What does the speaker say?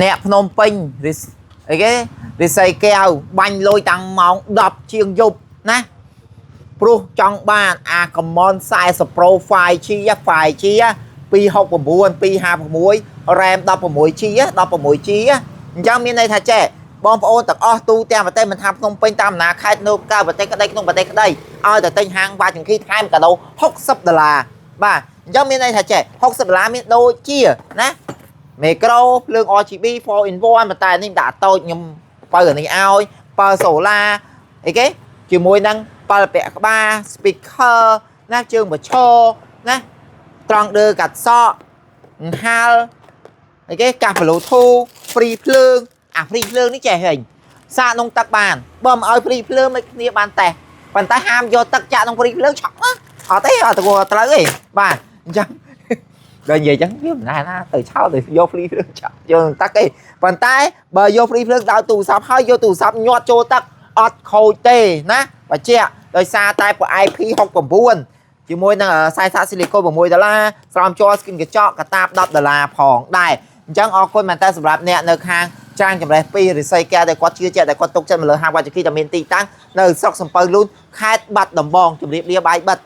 អ្នកភ្នំពេញរិសអីគេរិស័យកែវបាញ់លុយតាំងម៉ោង10ជាងយប់ណាព្រោះចង់បានអា Common 40 Pro 5G 5G 269 256 RAM 16G 16G អញ្ចឹងមានន័យថាចេះបងប្អូនទាំងអស់ទូទាំងប្រទេសមិនថាភ្នំពេញតាមបណ្ដាខេត្តនៅក្រៅប្រទេសក្តីក្នុងប្រទេសក្តីឲ្យតែទិញហាងវ៉ាចង្គីថែមកាដូ60ដុល្លារបាទអញ្ចឹងមានន័យថាចេះ60ដុល្លារមានដូចជាណា មីក្រូភ្លើង RGB 4 in 1ប៉ុន្តែនេះដាក់តូចខ្ញុំបើអានេះឲ្យបើសូឡាអីគេជាមួយនឹងបើពាក់ក្បាល speaker ណាជើងបឈរណាត្រង់ដឺកាត់សក់ហាលអីគេកាស Bluetooth ព្រីភ្លើងអាព្រីភ្លើងនេះចេះហេងសាកក្នុងទឹកបានបើមិនឲ្យព្រីភ្លើងមិនគ្នាបានតេះប៉ុន្តែហាមយកទឹកចាក់ក្នុងព្រីភ្លើងឆក់ណាអត់ទេអត់ទៅត្រូវទេបាទអញ្ចឹង ដល់និយាយចឹងវាមិនដែរណាទៅឆោតទៅយកហ្វ្រីភ្លើងឆក់យកទឹកទេប៉ុន្តែបើយកហ្វ្រីភ្លើងដល់ទូរស័ព្ទហើយយកទូរស័ព្ទញាត់ចូលទឹកអត់ខូចទេណាបញ្ជាក់ដោយសារតែពួក IP69 ជាមួយនឹងខ្សែសាកស៊ីលីកូន6ដុល្លារស្រោមជ័រស្គីនកញ្ចក់កតាប10ដុល្លារផងដែរអញ្ចឹងអរគុណមែនតើសម្រាប់អ្នកនៅខាងចាងចម្រេះ2រិស័យកែដែលគាត់ជឿជាក់ដែលគាត់ទុកចិត្តមកលើហាងវ៉ាចគីដែលមានទីតាំងនៅស្រុកសំពៅលូនខេត្តបាត់ដំបងជម្រាបលាបាយបិទ។